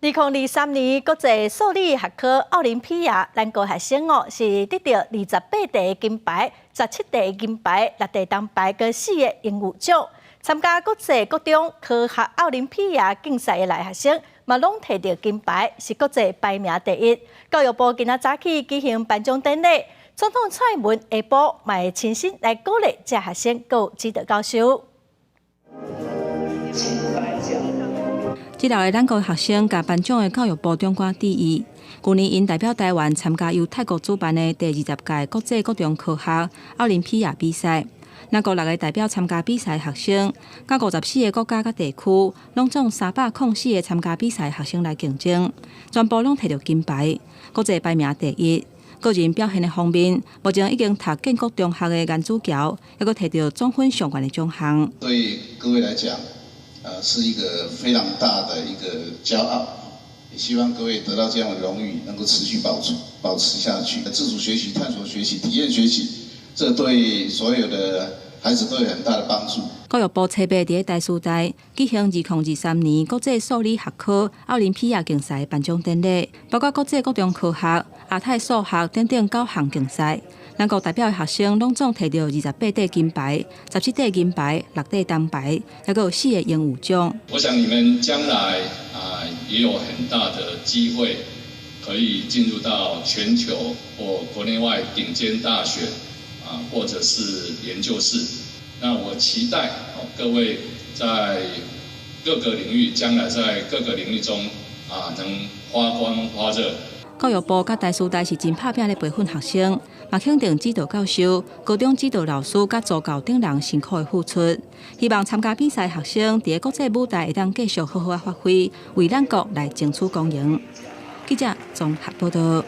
2023年國際數理學科奧林匹亞，咱國學生哦是得著28塊金牌、17塊銀牌、6塊銅牌，閣四個榮譽獎。參加國際國中科學奧林匹亞競賽的學生，嘛攏提著金牌，是國際排名第一。教育部今仔早起舉行頒獎典禮，總統蔡英文下晡嘛會親身來鼓勵這學生，閣有指導教授。這六个咱國學生共頒獎的教育部長官致意。舊年𪜶代表台灣參加由泰國主辦的第20屆國際國中科學奧林匹亞比賽。咱國六个代表參加比賽學生，佮54個國家佮地區，攏總304個參加比賽學生來競爭，全部攏提著金牌，國際排名第一。個人表現的方面，目前已經讀建國中學的顏子喬，猶閣提著總分上懸的獎項。對各位來講，是一個非常大的一個驕傲，也希望各位得到這樣的榮譽，能夠持續保持下去。自主學習、探索學習、體驗學習，這對所有的孩子都有很大的幫助。教育部初八佇台師大舉行2023年國際數理學科奧林匹亞競賽頒獎典禮，包括國際國中科學、亞太數學等等九項競賽。咱國代表的學生攏總提著28塊金牌、17塊銀牌、6塊銅牌，猶閣有四個榮譽獎。我想你們將來啊也有很大的機會，可以進入到全球或國內外頂尖大學啊，或者是研究室。那我期待各位在各個領域，將來在各個領域中啊，能發光發熱。教育部佮台師大是真拍拚咧培訓學生，嘛肯定指導教授、高中指導老師佮助教等人辛苦的付出。希望參加比賽學生佇國際舞台會當繼續好好仔發揮，為咱國來爭取光榮。記者綜合報道。